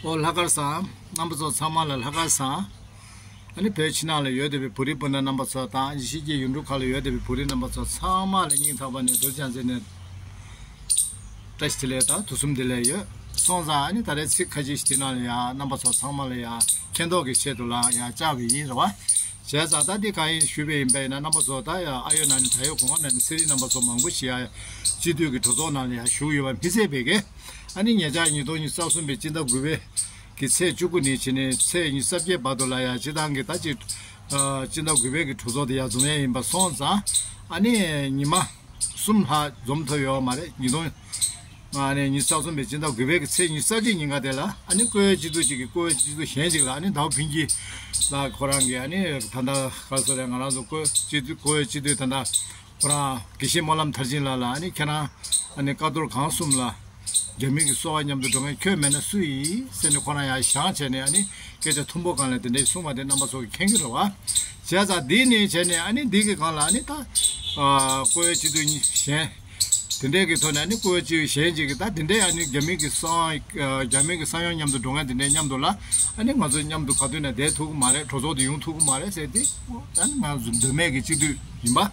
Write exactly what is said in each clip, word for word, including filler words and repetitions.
ཨོ་ལྷག་དཀར་བཟང་། རྣམ་པ་ཚོ་ཚང་མ་ལ་ལྷག་དཀར་བཟང་། ཨ་ནི་བོད་ཕྱི་ནང་ལ་ཡོད་བསྡད་པའི་བོད་རིགས་སྤུན་ཟླ་རྣམ་པ་ཚོ་དང་ཕྱི་རྒྱལ་ཡུལ་གྲུ་ཁག་ལ་ཡོད་བསྡད་པའི་བོད་རིགས་རྣམ་པ་ཚོ་ཚང་མ་ལ་སྙིང་ཐག་པ་ནས་རྡོ་རྗེ་འཛིན་ནས་བཀྲ་ཤིས་བདེ་ལེགས་དང་དུས་གསུམ་བདེ་ལེགས་ཡོད། སོང་ཙང་ཨ་ནི་ད་རེས་ཚིག་ཁ་ཅིག་ཞིག་དེ་ནང་ལ་ཡང་རྣམ་པ་ཚོ་ཚང་མ་ལ་ཡང་མཁྱེན་རྟོགས་ཀྱི་ཆེད་དུ་ལ་ཡང་བཅར་བ་ཡིན་རེད་བ། བྱས་ཙང་ད་འདི་གང་ཡིན་ཞུས་པ་ཡིན་པས་ན། རྣམ་པ་ཚོ་ད་ཡང་ཨ་ཡོད་ན་ནི་ད་ཡོད་གོང་ན་ནི་ཚེ་རིང་རྣམ་པ་ཚོ་མང་པོ་ཞིག་ཡང་སྤྱི་འཐུས་ཀྱི་གྲོས་ཚོགས་ནང་ལ་ཡང་ཞུགས་ཡོད་པ་མི་ཚད་པའི་གི། ཨ་ནི་ཉེ་ཆར་ཉིས་སྟོང་ཉི་ཤུ་རྩ་གསུམ་པའི་སྤྱི་ཟླ་དགུ་པའི་གི་ཚེས་བཅུ་དགུ་ནས་བྱས་ནས་ཚེས་ཉི་ཤུ་རྩ་བརྒྱད་བར་དུ་ལ་ཡང་སྤྱི་བཏང་གི་ད་ཅིག་སྤྱི་ཟླ་དགུ་པའི་གི་གྲོས་ཚོགས་དེ་ཡང་འཛོམས་ཡས་ཡིན་པ་སོང་ཙང་། ཨ་ནི་ཉི་མ་གསུམ་ལྷག་འཛོམས་ཐུབ་ཡོད་མ་རེད། ཉིས་སྟོང་ཨ་ནི་ཉི་ཤུ་རྩ་གསུམ་པའི་སྤྱི་ཟླ་དགུ་པའི་གི་ཚེས་ཉི་ཤུ་རྩ་གཅིག་ཉིན་ཀ་དེ་ལ་ཨ་ནི་བཀུར་འོས་སྤྱི་འཐུས་གཅིག་གིས་བཀུར་འོས་སྤྱི་འཐུས་གཞན་གཅིག་ལ་ཨ་ནི་ཟླ་བ་ཕུན་སྐྱིད་ལགས་ཁོ་རང་གིས་ཨ་ནི་ད་ལྟ་ག་རེ་ཟེར་རེད། ང་རང་ཚོ་བཀུར་འོས་སྤྱི་འཐུས་བཀུར་འོས་སྤྱི་འཐུས་ད་ལྟ་ཁོ་རང་དགེ་བཤེས་སྨོན་ལམ་མཐར་ཕྱིན་ལགས་ལ་ཨ་ནི་ཁྱེད་རང་ཨ་ནི་བཀའ་རྡོར་གང་གསུམ་ལ་རྒྱ་མི་གི་སོ་པ་མཉམ་དུ་འགྲོ་མཁན་ཁྱོད་མེད་ན་སུ་ཡིན་ཟེར་ནས་ཁོ་རང་ཡང་བཞེངས་བྱས་ནས་ཨ་ནི་སྐད་ཆ་མཐུན་པོ་སྒང་ལ་དེ་འདྲའི་གསུངས་པ་དེ་རྣམ་པ་ཚོ་གིས་མཁྱེན་གྱི་རེད་བ། བྱས་ཙང་འདི་ནས་བྱས་ནས་ཨ་ནི་འདི་གི་སྒང་ལ་ཨ་ནི་ད་ཨ་བཀུར་འོས་སྤྱི་འཐུས་གཉིས་གཞན་དེ་འདྲའི་གི་ཐོག་ནས་ཨ་ནི་བཀུར་འོས་སྤྱི་འཐུས་གཞན་ཅིག་གིས་ད་དེ་འདྲའི་ཨ་ནི་རྒྱ་མི་གི་གསང་ཨ་རྒྱ་མི་གི་གསང་ཡོམ་མཉམ་དུ་འགྲོ་མཁན་དེ་འདྲའི་མཉམ་དུ་ལ་ཨ་ནི་ང་ཚོ་མཉམ་དུ་ག་དུས་ནས་བསྡད་ཐུབ་ཀྱི་མ་རེད། གྲོས་ཚོགས་དུ་ཡོང་ཐུབ་ཀྱི་མ་རེད་ཟེར་ཏེ། ཨ་ནི་ང་ཚོ་མདོ་སྨད་ཀྱི་སྤྱི་འཐུས་ཡིན་པ།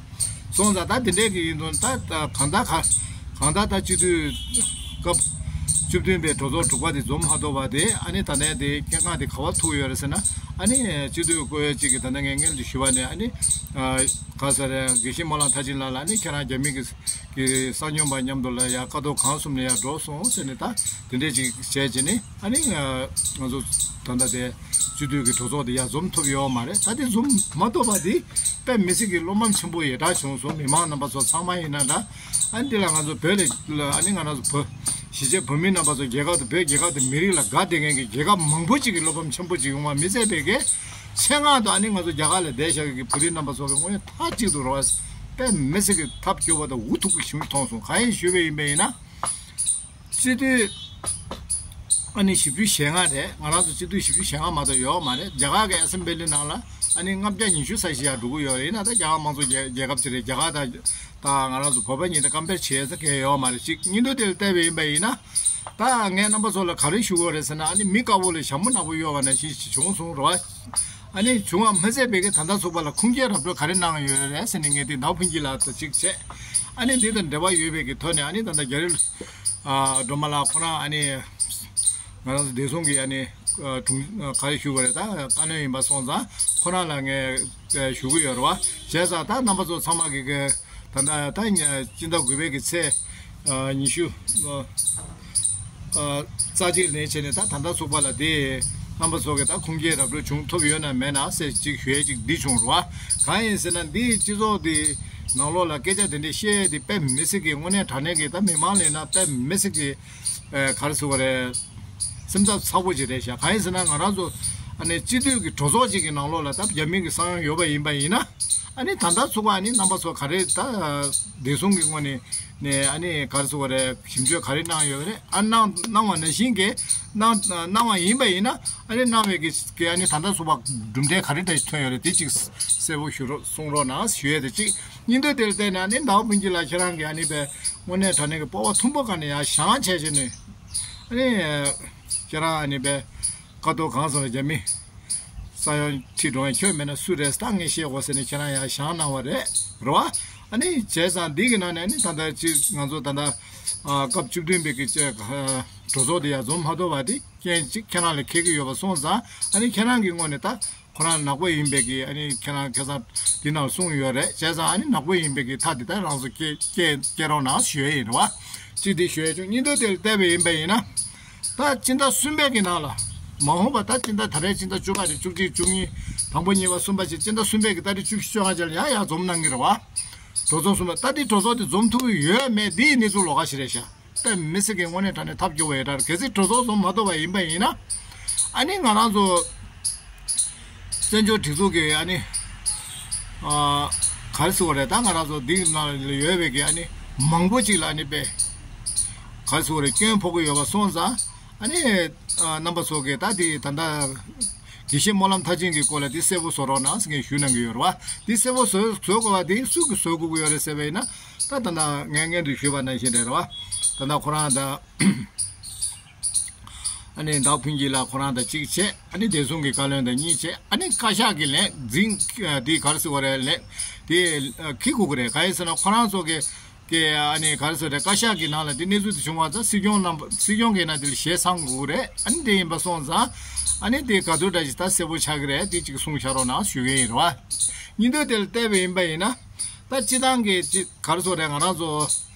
སོང་ཙང་ད་དེ་འདྲས་ཀྱི་ཡིན་དོན་ད་ད་གང་ལྟར་ག་གང་ལྟར་ད་སྤྱི་འཐུས་སྐབས་བཅུ་བདུན་པའི་གྲོས་ཚོགས་དྲུག་པ་དེ་འཛོམས་མ་ཐུབ་པ་དེ་ཨ་ནི་ད་ལྟའི་དེ་སྐྱེ་ཁམས་དེ་ག་པར་ཐུག་ཡོད་རེད་ཟེར་ན། ཨ་ནི་སྤྱི་འཐུས་བཀུར་འོས་གཅིག་གིས་ད་ལྟ་ངས་སྔོན་དུ་ཞུས་པ་ནས་ཨ་ནི་ག་ཟེར་རེད། དགེ་བཤེས་སྨོན་ལམ་མཐར་ཕྱིན་ལགས་ལ་ཨ་ནི་ཁྱེད་རང་རྒྱ་མི་གི་གི་གསང་སྔགས་པ་མཉམ་དུ་ལ་ཡ་བཀའ་རྡོར་གང་གསུམ་ལ་ཡ་འགྲོ་སོང་ཟེར་ནས་ད་དེ་འདྲས་ཅིག་བྱས་བྱས་ནས་ཨ་ནི་ང་ཚོ་ད་ལྟ་དེ་སྤྱི་འཐུས་ཀྱི་གྲོས་ཚོགས་དེ་ཡ་འཛོམས་ཐུབ་ཡོད་མ་རེད། ད་དེ་འཛོམས་མ་ཐུབ་པ་དེ་དཔེ་མི་སྲིད་ཀྱི་བློ་ཕམ་ཆེན་པོ་ཡེ་དྲག་བྱུང་སོང་། མི་མང་རྣམ་པ་ཚོ་ཚང་མ་ཡིན་ན་འདྲ། ཨ་ནི་འདི་ལ་ང་ཚོ་བོད་ལ་ཨ་ནི་ང་རང་ཚོ་བོད་གཞིས་བྱེས་བོད་མི་རྣམ་པ་ཚོ་རྒྱལ་ཁབ་དང་བོད་རྒྱལ་ཁབ་དང་མི་རིགས་ལ་དགའ་བསྡད་མཁན་གྱི་རྒྱལ་ཁབ་མང་པོ་ཅིག་གི་བློ་ཕམ་ཆེན་པོ་ཅིག་ཡོང་བ་མི་ཚད་པའི་གི་ཆེད་མངགས་དུ་ཨ་ནི་ང་ཚོ་རྒྱ་གར་ལ་བསྡད་བཞག་གི་བོད་རིགས་རྣམ་པ་ཚོ་གི་དངོས་ཡོད་མཐའ་གཅིག་ཏུ་རེད་བ། དཔེ་མི་སྲིད་ཀྱི་ཐབས་སྐྱོ་བ་དང་འུ་ཐུག་པའི་ཞིག་མཐོང་སོང་། གང་ཡིན་ཞུས་པ་ཡིན་པ་ཡིན་ན། སྤྱི་འཐུས་ཨ་ནི་བཞི་བཅུ་ཞེ་ལྔ་རེད། ང་རང་ཚོ་སྤྱི་འཐུས་བཞི་བཅུ་ཞེ་ལྔ་མ་གཏོགས་ཡོད་མ་རེད། རྒྱ་གར་གྱི་ཨ་སེམ་བྷི་ལི་ནང་ལ་ཨ་ནི་ལྔ་བརྒྱ་ཉི་ཤུ་ཙམ་ཞིག་ཡར་འགྲོ་གི་ཡོད་རེད། ཡིན་ན་ད་རྒྱ་གར་དམངས་གཙོ་རྒྱལ་རྒྱལ་ཁབ་ཅིག་རེད། རྒྱ་གར་དང་ད་ང་རང་ཚོ་བོད་པ་གཉིས་དང་ཀམ་པེར་བྱེད་ས་གང་ཡང་ཡོད་མ་རེད། ཅིག་སྙིང་སྟོབས་དེ་ལ་བལྟས་པ་ཡིན་པ་ཡིན་ན། ད་ངས་རྣམ་པ་ཚོ་ལ་ག་རེ་ཞུ་དགོས་རེད་ཟེར་ན། ཨ་ནི་མི་དཀར་པོ་ལ་ཞྭ་མོ་ནག་པོ་གཡོགས་པ་ནང་བཞིན་ཞིག་བྱུང་སོང་རེད་བ། ཨ་ནི་བྱུང་བ་མ་ཚད་པའི་གི་ད་ལྟ་ཚུགས་པ་ལ་ཁུངས་སྐྱེལ་ར་སྤྲོད་ག་རེ་གནང་ཡོད་རེད་ཟེར་ནས་ངས་དེ་ཟླ་བ་ཕུན་སྐྱིད་ལགས་དང་གཅིག་བྱས། ཨ་ནི་འདི་དང་འབྲེལ་བ་ཡོད་པའི་གི་ཐོག་ནས་ཨ་ནི་ད་ལྟ་རྒྱ་རི་ཨ་སྒྲོལ་མ་ལགས་ཁོ་རང་ཨ་ནི་ང་རང་ཚོ་བདེ་སྲུང་གི་ཨ་ནི་ཨ་དྲུང་ཨ་ག་རེ་ཞུ་དགོས་རེད། ད་བཀའ་བློན་ཡིན་པ་སོང་ཙང་ཁོ་རང་ལ་ངས་ཞུ་གི་ཡོད་རེད་བ། བྱས་ཙང་ད་རྣམ་པ་ཚོ་ཚང་མ་གི་གི་ད་ལྟ་ད་སྤྱི་ཟླ་དགུ་པའི་གི་ཚེས་ཨ་ཉི་ཤུ་ཨ་ཨ་རྩ་གཅིག་ནས་བྱས་ནས་ད་ད་ལྟ་ཚུགས་པ་ལ་དེ་རྣམ་པ་ཚོ་གི་ད་ཁུངས་སྐྱེལ་ར་སྤྲོད་བྱུང་ཐུབ་ཡོད་ན་མེད་ན་ཟེར་ཅིག་ཞུ་ཡས་ཅིག་འདི་བྱུང་རེད་བ། གང་ཡིན་ཟེར་ན་འདི་སྤྱི་ཚོགས་འདི་ནང་ལོགས་ལ་སྐད་ཆ་དེ་འདྲས་བཤད་ཡས་དེ་དཔེ་མི་སྲིད་ཀྱི་དངོས་གནས་དྲང་གནས་ཀྱི་ད་མི་མང་ལ་ཡིན་ན་དཔེ་མི་སྲིད་ཀྱི་ཨ་ག་རེ་ཟེར་དགོས་རེད། སེམས་འཚབ་ཚ་པོ་ཅིག་རེད་ཤག་གང་ཡིན་ཟེར་ན་ང་རང་ཚོ་ཨ་ནི་སྤྱི་འཐུས་ཀྱི་གྲོས་ཚོགས་ཅིག་གི་ནང་ལོགས་ལ་ད་རྒྱ་མི་གི་གསང་ཡོམ་ཡོད་པ་ཡིན་པ་ཡིན་ན། ཨ་ནི་ད་ལྟ་ཚུགས་པ་ཨ་ནི་རྣམ་པ་ཚོ་ག་རེ་ད་བདེ་སྲུང་གི་ངོས་ནས་ནས་ཨ་ནི་ག་རེ་ཟེར་དགོས་རེད། ཞིབ་འཇུག་ག་རེ་གནང་ཡོད་རེད། ཨ་གནང་གནང་བ་ནང་བཞིན་གྱི་གནང་གནང་བ་ཡིན་པ་ཡིན་ན། ཨ་ནི་གནང་བའི་གི་གི་ཨ་ནི་ད་ལྟ་ཚུགས་པ་གྲུབ་འབྲས་ག་རེ་ད་ཐོན་ཡོད་རེད། དེ་གཅིག་གསལ་པོ་ཞུ་རོགས་གསུང་རོགས་གནང་ཞུ་ཡས་དེ་གཅིག་སྙིང་འདོད་དེར་བལྟས་ན་ནི་ཟླ་བ་ཕུན་སྐྱིད་ལགས་ཁྱེད་རང་གིས་ཨ་ནི་པའི་དངོས་གནས་དྲང་གནས་ཀྱི་སྤོབས་པ་མཐོན་པོ་སྒང་ནས་ཡར་བཞེངས་བྱས་བྱས་ནས་ཨ་ནི་ཁྱེད་རང་ཨ་ནི་པའི་བཀའ་རྡོར་གང་ཟེར་རྒྱ་མི་གསང་ཡོམ་ཁྲིད་འགྲོ་མཁན་ཁྱོད་མེད་ན་སུ་རེད། ད་ངས་བཤད་དགོས་ཟེར་ནས་ཁྱེད་རང་ཡར་བཞེངས་གནང་བ་རེད་རེད་བ། ཨ་ནི་བྱས་ཙང་འདི་གི་ནང་ནས་ཨ་ནི་ད་ལྟ་ཅིག་ང་ཚོ་ད་ལྟ་ཨ་སྐབས་བཅུ་བདུན་པའི་གི་ཅིག་གྲོས་ཚོགས་དེ་ཡར་འཛོམས་མ་ཐུབ་པ་དེ་རྐྱེན་ཅིག་ཁྱེད་རང་ལ་འཁེལ་གྱི་ཡོད་པ་སོང་ཙང་ཨ་ནི་ཁྱེད་རང་གི་ངོས་ནས་ད། ཁོ་རང་ནག་པོ་ཡིན་པའི་གི་ཨ་ནི་ཁྱེད་རང་ཁ་སང་འདི་ནང་གསུངས་ཡོད་རེད། བྱས་ཙང་ཨ་ནི་ནག་པོ་ཡིན་པའི་གི་མཐའ་འདི་ལྟར་རང་ཚོ་སྐྱེ་སྐྱེ་སྐྱེ་རོགས་གནང་ཞུ་ཡས་ཡིན་རེད་བ། གཅིག་འདི་ཞུ་ཡས་བྱུང་། གཉིས་ཐོག་དེ་ལ་བལྟས་པ་ཡིན་པ་ཡིན་ན། ད་སྤྱི་ཟླ་གསུམ་པའི་གི་ནང་ལ་མ་འོངས་པ་ད་སྤྱི་ཟླ་ད་རེས་སྤྱི་ཟླ་བཅུ་པ་རེད། བཅུ་གཅིག་བཅུ་གཉིས་དང་པོ་གཉིས་པ་གསུམ་པ་བཞི་སྤྱི་ཟླ་གསུམ་པའི་གི་ད་རེས་བཅུ་བཞི་བཅོ་ལྔ་ཅར་ཡང་ཡང་འཛོམས་གནང་གི་རེད་བ། གྲོས་ཚོགས་གསུམ་པ་ད་འདི་གྲོས་ཚོགས་དེ་འཛོམས་ཐུབ་ཀྱི་ཡོད་མེད་འདིའི་གནས་ཚུལ་ལོགས་ཀ་ཞིག་རེད་ཤག་དཔེ་མི་སྲིད་ཀྱི་དངོས་གནས་དྲང་གནས་ཐབས་སྐྱོ་བོ་ཡོད་གྲ་རེད། གལ་སྲིད་གྲོས་ཚོགས་འཛོམས་མ་ཐུབ་པ་ཡིན་པ་ཡིན་ན། ཨ་ནི་ང་རང་ཚོ་བཙན་བྱོལ་སྒྲིག་འཛུགས་ཀྱི་ཨ་ནི་ཨ་ག་རེ་ཟེར་དགོས་རེད། ད་ང་རང་ཚོ་འདི་ནང་ལ་ཡོད་པའི་གི་ཨ་ནི་མང་པོ་ཅིག་ལ་ཨ་ནི་དཔེ་ག་རེ་ཟེར་དགོས་རེད། སྐྱོན་ཕོག་གི་ཡོད་པ་སོང་ཙང་ཨ་ནི་ཨ་རྣམ་པ་ཚོ་གིས་ད་འདི་ད་ལྟ་དགེ་བཤེས་སྨོན་ལམ་མཐར་ཕྱིན་གྱི་སྐོར་ལ་འདི་གསལ་པོ་བཟོ་རོགས་གནང་ཟེར་ངས་ཞུ་གནང་གི་ཡོད་རེད་བ། འདི་གསལ་པོ་བཟོ་བཟོ་དགོས་པ་འདི་སུ་གིས་བཟོ་དགོས་ཀྱི་ཡོད་རེད་ཟེར་བ་ཡིན་ན། ད་ད་ལྟ་ངས་སྔོན་དུ་ཞུས་པ་ནང་བཞིན་རེད་བ། ད་ལྟ་ཁོ་རང་ད་ ཨ་ནི་ཟླ་བ་ཕུན་སྐྱིད་ལགས་ཁོ་རང་དང་གཅིག་བྱས། ཨ་ནི་བདེ་སྲུང་གི་བཀའ་བློན་དང་གཉིས་བྱས། ཨ་ནི་བཀའ་ཤག་གི་ལས་འཛིན་དེ་ག་རེ་ཟེར་དགོས་རེད། ལས་དེ་འཁྱེར་དགོས་ཀྱི་རེད། གང་ཡིན་ཟེར་ན་ཁོ་རང་ཚོ་གི་གི་ཨ་ནི་ག་རེ་ཟེར་རེད། བཀའ་ཤག་གི་ནང་ལ་དེ་གནས་ཚུལ་དེ་བྱུང་བ་ཙང་སྲིད་སྐྱོང་རྣམ་པ་སྲིད་སྐྱོང་གི་ནང་དེ་ལ་ཞལ་མཚང་དགོས་ཀྱི་རེད། ཨ་ནི་དེ་ཡིན་པ་སོང་ཙང་ཨ་ནི་དེ་ག་དུས་འདྲ་ཞིག་ད་གསལ་པོ་ཆགས་ཀྱི་རེད། དེ་གཅིག་གསུངས་བཞག་རོགས་གནང་ཞུ་གི་ཡིན་རེད་བ། ཉིན་ཐོ་དེ་ལ་བལྟས་པ་ཡིན་པ་ཡིན་ན་ད་སྤྱི་བཏང་གི་གཅིག་ག་རེ་ཟེར་རེད། ང་རང་ཚོ་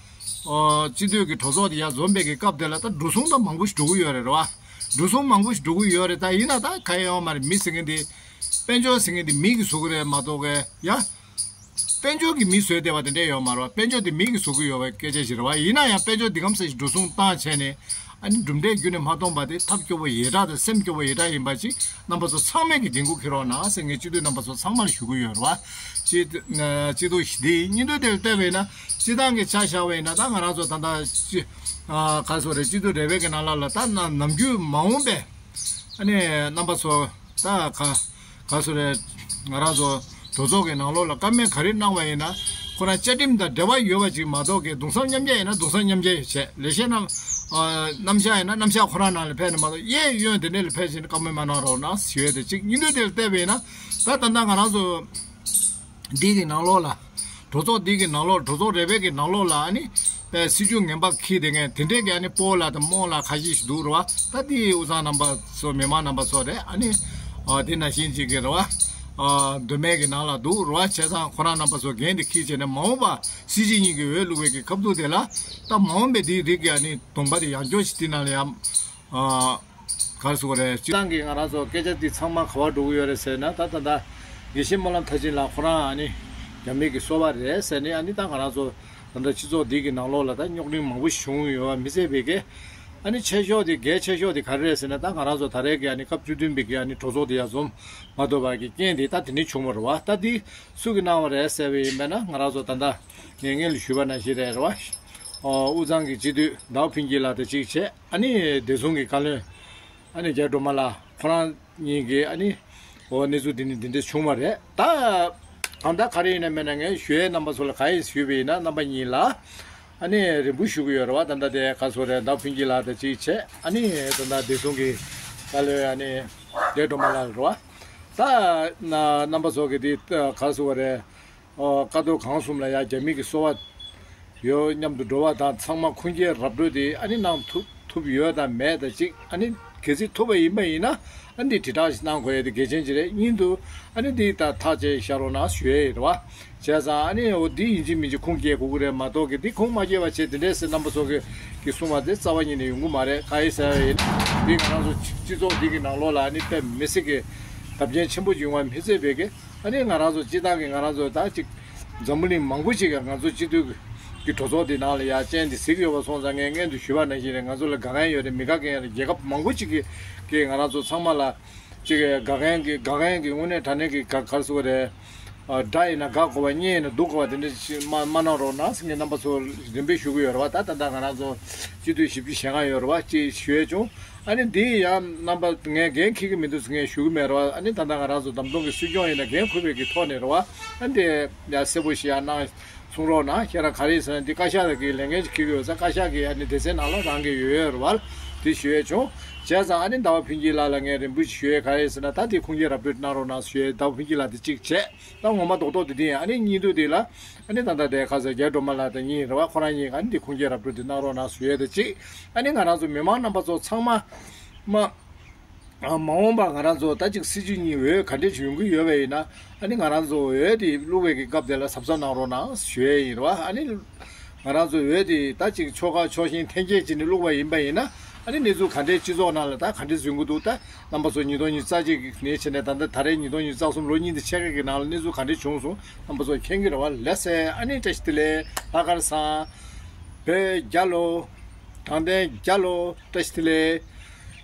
ཨོ་སྤྱི་འཐུས་ཀྱི་གྲོས་ཚོགས་དེ་ཡར་འཛོམས་པའི་གི་སྐབས་དེ་ལ་ད་འགྲོ་སོང་ད་མང་པོ་ཞིག་འགྲོ་གི་ཡོད་རེད་རེད་བ། འགྲོ་སོང་མང་པོ་ཞིག་འགྲོ་གི་ཡོད་རེད། ད་ཡིན་ན་ད་ག་ཡང་ཡོད་མ་རེད། མི་ཟེར་མཁན་དེ་དཔལ་འབྱོར་ཟེར་མཁན་དེ་མི་གིས་བཟོ་གི་རེད་མ་གཏོགས་གི་ཡ། དཔལ་འབྱོར་གྱིས་མི་བཟོས་བསྡད་པ་དེ་འདྲ་ཡོད་མ་རེད་བ། དཔལ་འབྱོར་དེ་མི་གིས་བཟོ་གི་ཡོད་པའི་སྐད་ཆ་ཞིག་རེད་བ། ཡིན་ན་ཡང་དཔལ་འབྱོར་འདི་གམ་ས་ཞིག་འགྲོ་སོང་བཏང་བྱས་ནས་ཨ་ནི་གྲུབ་འབྲས་རྒྱུན་ནས་མ་མཐོང་པ་དེ་ཐབས་སྐྱོ་པོ་ཡི་དྭགས་དང་སེམས་སྐྱོ་པོ་ཡི་དྭགས་ཡིན་པ་ཅིག་རྣམ་པ་ཚོ་ཚང་མས་ཀྱི་འགན་ཁུར་འཁྱེར་རོགས་གནང་ཟེར། ངས་སྤྱི་འཐུས་རྣམ་པ་ཚོ་ཚང་མར་ཞུ་གི་ཡོད་རེད་བ། སྤྱི་སྤྱི་འཐུས་ཞི་བདེའི་སྙིང་དོན་དེར་བལྟས་པས་ན་སྤྱི་བཏང་གི་ཆ་བཞག་པས་ན་ད་ང་རང་ཚོ་ད་ལྟ་སྤྱི་ཨ་ག་རེ་ཟེར་རེད། སྤྱི་འཐུས་རེ་བའི་གི་ནང་ལ་ལ་ད་ན་ནམ་རྒྱུན་མ་འོངས་པའི་ཨ་ནི་རྣམ་པ་ཚོ་ད་ག་ག་རེ་ཟེར་རེད། ང་རང་ཚོ་གྲོས་ཚོགས་ཀྱི་ནང་ལོགས་ལ་བཀའ་མོལ་ག་རེ་གནང་བ་ཡིན་ན་ཁོ་རང་བཅའ་ཁྲིམས་དང་འབྲེལ་བ་ཡོད་པ་ཅིག་མ་གཏོགས་ཀྱི་གདུང་སེམས་མཉམ་སྐྱེད་ཡིན་ན་གདུང་སེམས་མཉམ་སྐྱེད་བྱས། ལེགས་བཤད་རྣམ་ཨ་རྣམ་གཞག་ཡིན་ན་རྣམ་གཞག་ཁོ་རང་ནང་ལ་ཕེབས་ནས་མ་གཏོགས་གཡས་གཡོན་དེ་འདྲ་ལ་ཕེབས་བྱས་ནས་བཀའ་མོལ་མ་གནང་རོགས་གནང་ཞུ་ཡས་དེ་གཅིག་ཉིན་དུས་དེ་ལ་བལྟས་པ་ཡིན་ན་ད་ད་ལྟ་ང་རང་ཚོ་འདི་གི་ནང་ལོགས་ལ་གྲོས་ཚོགས་འདི་གི་ནང་ལོགས་གྲོས་ཚོགས་རེ་བའི་གི་ནང་ལོགས་ལ་ཨ་ནི་པའི་སྲིད་ཇུས་ངན་པ་འཁྱེར་བསྡད་མཁན་དེ་འདྲས་ཀྱི་ཨ་ནི་སྤོ་ལགས་དང་རྨོ་ལགས་ཁ་ཤས་ཤིག་འདུག་རེད་བ། ད་དེའི་དབུས་གཙང་རྣམ་པ་ཚོ་མི་མང་རྣམ་པ་ཚོ་རེད། ཨ་ནི་ཨ་དེ་ནང་བཞིན་ཅིག་གི་རེད་བ། ཨ་མདོ་སྨད་ཀྱི་ནང་ལ་འདུག་རེད་བ། བྱས་ཙང་ཁོ་རང་རྣམ་པ་ཚོ་འགན་དེ་འཁྱེར་བྱས་ནས་མ་འོངས་པ་སྲིད་སྤྱི་གཉིས་ཀྱི་འོས་བླུག་པའི་གི་སྐབས་དུས་དེ་ལ་ད་མ་འོངས་པའི་དེའི་རིགས་ཀྱི་ཨ་ནི་གདོང་པ་དེ་ཡང་སྐྱོ་ཞིག་དེ་ནང་ལ་ཡང་ཨ། ག་རེ་ཟེར་དགོས་རེད། སྤྱི་བཏང་གི་ང་རང་ཚོ་སྐད་ཆ་འདི་ཚང་མ་ག་པར་འགྲོ་གི་ཡོད་རེད་ཟེར་ན་ད་ད་ད་དགེ་བཤེས་སྨོན་ལམ་མཐར་ཕྱིན་ལགས་ཁོ་རང་ཨ་ནི་རྒྱ་མི་གི་སོ་པ་རེད་ཟེར་ནས་ཨ་ནི་ད་ང་རང་ཚོ་ད་ལྟ་སྤྱི་ཚོགས་འདི་གི་ནང་ལོགས་ལ་ད་རྙོག་གླེང་མང་པོ་ཞིག་བྱུང་ཡོད་པ་མི་ཚད་པའི་གི་ཨ་ནི་ཆེ་ཤོས་དེ་གལ་ཆེ་ཤོས་དེ་ག་རེ་རེད་ཟེར་ན་ད་ང་རང་ཚོ་ད་རེས་ཀྱི་ཨ་ནི་སྐབས་བཅུ་བདུན་པའི་གི་ཨ་ནི་གྲོས་ཚོགས་དེ་ཡར་འཛོམས་མ་ཐུབ་པ་གི་རྐྱེན་དེ་ད་དེ་ནས་བྱུང་བ་རེད་བ། ད་འདི་སུ་གི་གནང་བ་རེད་ཟེར་བ་ཡིན་པས་ན་ང་རང་ཚོ་ད་ལྟ་ངས་སྔོན་ལ་ཞུས་པ་ནང་བཞིན་རེད་རེད་བ། ཨོ་དབུས་གཙང་གི་སྤྱི་འཐུས་ཟླ་བ་ཕུན་སྐྱིད་ལགས་དང་གཅིག་བྱས། ཨ་ནི་བདེ་སྲུང་གི་བཀའ་བློན་ཨ་ནི་རྒྱ་སྒྲོལ་མ་ལགས་ཁོ་རང་གཉིས་ཀྱིས་ཨ་ནི་འོ་གནས་ཚུལ་འདི་ནི་འདི་འདྲ་བྱུང་བ་རེད། ད་གང་ལྟར་ག་རེ་ཡིན་ན་མིན་ན་ངས་ཞུ་ཡས་རྣམ་པ་ཚོ་ལ་ག་ཡིན་ཞུས་པ་ཡིན་ན་རྣམ་པ་གཉིས་ལ་ཨ་ནི་རེ་འབུལ་ཞུ་གི་ཡོད་རེད་བ། ད་ལྟ་དེ་ག་ཚོད་རེད། ཟླ་བ་ཕུན་སྐྱིད་ལགས་དང་གཅིག་བྱས། ཨ་ནི་ད་ལྟ་བདེ་སྲུང་གི་བཀའ་བློན་ཨ་ནི་རྒྱ་སྒྲོལ་མ་ལགས་རེད་བ། ད་རྣམ་པ་ཚོ་གི་དེ་ག་ཚོད་རེད། ཨོ་བཀའ་ཐོག་ཁང་གསུམ་ལ་ཡ་རྒྱ་མི་གི་སོ་པ་ཡོད་མཉམ་དུ་འགྲོ་བ་དང་ཚང་མ་ཁུངས་སྐྱེལ་ར་སྤྲོད་དེ་ཨ་ནི་གནང་ཐུབ་ཐུབ་ཡོད་དང་མེད་དང་གཅིག་ཨ་ནི་གལ་སྲིད་ཐུབ་པ་ཡིན་པ་ཡིན་ན་ཨ་ནི་དྲིལ་བསྒྲགས་ཤིག་གནང་དགོས་ཡ་དེ་གལ་ཆེན་ཅིག་རེད། གཉིས་དུ་ཨ་ནི་འདི་ད་ཐག་བཅད་བཞག་རོགས་གནང་ཞུ་ཡ་ཡིན་རེད་བ། བྱས་ཙང་ཨ་ནི་འོ་འདི་ཡིན་གཅིག་མིན་གཅིག་ཁུངས་སྐྱེལ་དགོས་ཀྱི་རེད་མ་གཏོགས་གི་འདི་ཁུངས་མ་སྐྱེལ་བ་བྱས་དེ་འདྲས་ཟེར་རྣམ་པ་ཚོ་གི་གི་གསུང་བ་དེ་རྩ་བ་ཉིད་ནས་ཡོང་གི་མ་རེད། གང་ཡིན་ཟེར་བ་ཡིན་འདི་ང་རང་ཚོ་སྤྱི་ཚོགས་འདི་གི་ནང་ལོགས་ལ་ཨ་ནི་དཔེ་མི་སྲིད་གི་དག་རྐྱེན་ཆེན་པོ་ཡོང་བ་མི་ཚད་པའི་གི་ཨ་ནི་ང་རང་ཚོ་སྤྱི་བཏང་གི་ང་རང་ཚོ་ད་ཅིག་འཛམ་བུ་གླིང་མང་པོ་ཅིག་གི་ང་ཚོ་སྤྱི་འཐུས་ཀྱི་གྲོས་ཚོགས་འདི་ནང་ལ་ཡར་སྤྱན་འདི་གཟིགས་ཡོད་པ་སོང་ཙང་ངས་སྔོན་དུ་ཞུས་པ་ནང་བཞིན་རེད། ང་ཚོ་ལ་དགའ་མཁན་ཡོད་རེད། མི་དགའ་མཁན་ཡོད་རེད། རྒྱལ་ཁབ་མང་པོ་ཅིག་གི་གི་ང་རང་ཚོ་ཚང་མ་ལ་ཅིག་དགའ་མཁན་གི་དགའ་མཁན་གི་དངོས་གནས་དྲང་གནས་ཀྱི་ག་ག་རེ་ཟེར་དགོས་རེད། དགྲ་ཡིན་ན་དགའ་དགོས་པ། གཉེན་ཡིན་ན་སྡུག་དགོས་པ་དེ་འདྲ་ཞིག་མ་མ་གནང་རོགས་གནང་ཟེར་ངས་རྣམ་པ་ཚོ་རིམ་པས་ཞུ་གི་ཡོད་རེད་བ། ད་ད་ལྟ་ང་རང་ཚོ་སྤྱི་འཐུས་བཞི་བཅུ་ཞེ་ལྔ་ཡོད་རེད་བ། ཅེས་ཞུ་ཡས་བྱུང་། ཨ་ནི་འདི་ཡང་རྣམ་པ་ངས་འགན་འཁྱེར་གི་མི་འདུག་ཟེར་ངས་ཞུ་གི་མེད་རེད་བ། ཨ་ནི་ད་ལྟ་ང་རང་ཚོ་འདེམས་ཐོན་གི་སྲིད་སྐྱོང་ཡིན་ན་འགན་འཁུར་བའི་གི་ཐོག་ནས་རེད་བ། ཨ་ནི་དེ་ཡང་གསལ་པོ་ཞིག་ཡང་གནང་གསུང་རོགས་གནང་། ཁྱེད་རང་ག་རེ་ཡིན་ཟེར་ན་འདི་བཀའ་ཤག་གི་ལས་འགན་ཅིག་འཁྱེར་གི་ཡོད་ཙང་བཀའ་ཤག་གི་ཨ་ནི་སྡེ་ཚན་ནང་ལ་རང་གི་ཡོད་ཡོད་རེད་བ། དེ་ཞུ་ཡས་བྱུང་། བྱས་ཙང་ཨ་ནི་ཟླ་བ་ཕུན་སྐྱིད་ལགས་ལ་ངས་རེ་འབུལ་ཞུ་ཡས་ག་རེ་ཡིན་ཟེར་ན་ད་དེ་ཁུངས་སྐྱེལ་ར་སྤྲོད་གནང་རོགས་གནང་ཞུ་ཡས། ཟླ་བ་ཕུན་སྐྱིད་ལགས་དེ་གཅིག་བྱས། ད་ངོ་མ་རྡོག་རྡོག་དེ་དེ་ཡིན། ཨ་ནི་གཉིས་དུ་དེ་ལ་ཨ་ནི་ད་ལྟ་དེ་ཁ་ཟེར་རྒྱ་སྒྲོལ་མ་ལགས་དང་གཉིས་རེད་བ། ཁོ་རང་གཉིས་ཨ་ནི་དེ་ཁུངས་སྐྱེལ་ར་སྤྲོད་དེ་གནང་རོགས་གནང་ཞུ་ཡས་དེ་གཅིག་ཨ་ནི་ང་རང་ཚོ་མི་མང་རྣམ་པ་ཚོ་ཚང་མ་མ། ཨ་མ་འོངས་པ་ང་རང་ཚོ་ད་ཅིག་སྲིད་སྤྱི་གཉིས་འོས་ག་འདྲས་ཅིག་ཡོང་གི་ཡོད་པ་ཡིན་ན་ཨ་ནི་ང་རང་ཚོ་འོས་དེ་བླུག་པའི་གི་སྐབས་དེ་ལ་གཟབ་གཟབ་གནང་རོགས་གནང་ཞུ་ཡས་ཡིན་རེད་བ། ཨ་ནི་ང་རང་ཚོ་འོས་དེ་ད་ཅིག་ཕྱོགས་ཁག་ཕྱོགས་ཞེན་འཐེན་འཁྱེར་བྱས་ནས་བླུག་པ་ཡིན་པ་ཡིན་ན་ཨ་ནི་གནས་ཚུལ་ག་འདྲས་སྤྱི་ཚོགས་ནང་ལ་ད་ག་འདྲས་འཛུལ་གི་འདུག་ད་རྣམ་པ་ཚོ་ཉིས་སྟོང་ཉི་ཤུ་རྩ་གཅིག་ནས་བྱས་ནས་ད་ལྟ་ད་རེས་ཉིས་སྟོང་ཉི་ཤུ་རྩ་གསུམ་ལོ་གཉིས་འདི་ཕྱེད་ཀ་གི་ནང་ལ་གནས་ཚུལ་ག་འདྲས་བྱུང་སོང་རྣམ་པ་ཚོ་མཁྱེན་གི་རེད་བ། ལགས་སེ། ཨ་ནི་བཀྲ་ཤིས་བདེ་ལེགས། ལྷག་དཀར་བཟང་། བོད་རྒྱལ་ལོ། དྲང་བདེན་རྒྱལ་ལོ། བཀྲ་ཤིས་བདེ་ལེགས།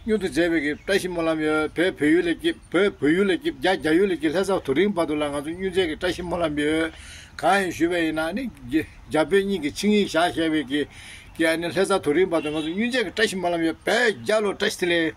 མྱུར་དུ་མཇལ་བའི་གི་བཀྲ་ཤིས་སྨོན་ལམ་ཡོད། བོད་བོད་ཡུལ་ལ་སྐྱིད། བོད་བོད་ཡུལ་ལ་སྐྱིད། རྒྱ་རྒྱ་ཡུལ་ལ་སྐྱིད། ལྷ་ས་དུས་རིང་བར་དུ་ལ་ང་ཚོ་མྱུར་མཇལ་གི་བཀྲ་ཤིས་སྨོན་ལམ་ཡོད། གང་ཡིན་ཞུས་པ་ཡིན་ན་ནི་རྒྱ་རྒྱ་བོད་གཉིས་ཀྱི་ཆིངས་ཡིག་བཞག་བཞག་པའི་གི་གི་ཨ་ནི་ལྷ་ས་དུས་རིང་བར་དུ་ང་ཚོ་མྱུར་མཇལ་གི་བཀྲ་ཤིས་སྨོན་ལམ་ཡོད། བོད་རྒྱལ་ལོ། བཀྲ་ཤིས་བདེ་ལེགས།